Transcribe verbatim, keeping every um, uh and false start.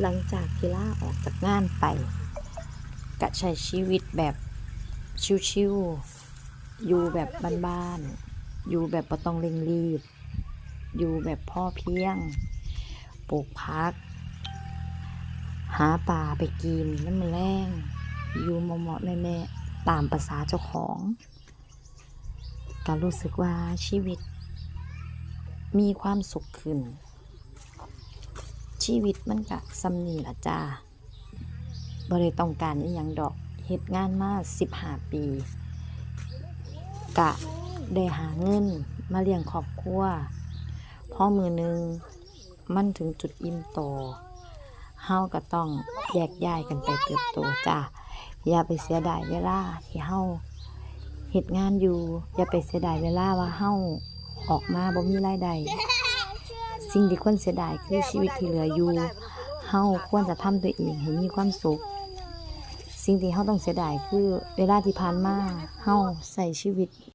หลังจากที่ลาออกจากงานไป ก็ใช้ชีวิตแบบชิวๆ อยู่แบบบ้านๆ อยู่แบบบ่ต้องเร่งรีบ อยู่แบบพอเพียง ปลูกผัก หาปลาไปกินยามมื้อแลง อยู่เหมาะๆแมะๆ ตามประสาเจ้าของ ก็รู้สึกว่าชีวิตมีความสุขขึ้น ชีวิตมันก็ส่ำนี้ล่ะจ้า บ่ได้ต้องการอิหยังดอก เฮ็ดงานมาสิบห้าปี กะได้หาเงินมาเลี้ยงครอบครัว พอมื้อหนึ่งมันถึงจุดอิ่มโต เฮาก็ต้องแยกย้ายกันไปเติบโตจ้า อย่าไปเสียดายเวลาที่เฮาเฮ็ดงานอยู่ อย่าไปเสียดายเวลาว่าเฮาออกมาบ่มีรายได้ สิ่งที่ควรเสียดายคือชีวิตที่เหลืออยู่ เฮาควรจะทำตัวเองให้มีความสุข สิ่งที่เฮาต้องเสียดายคือเวลาที่ผ่านมา เฮาใช้ชีวิต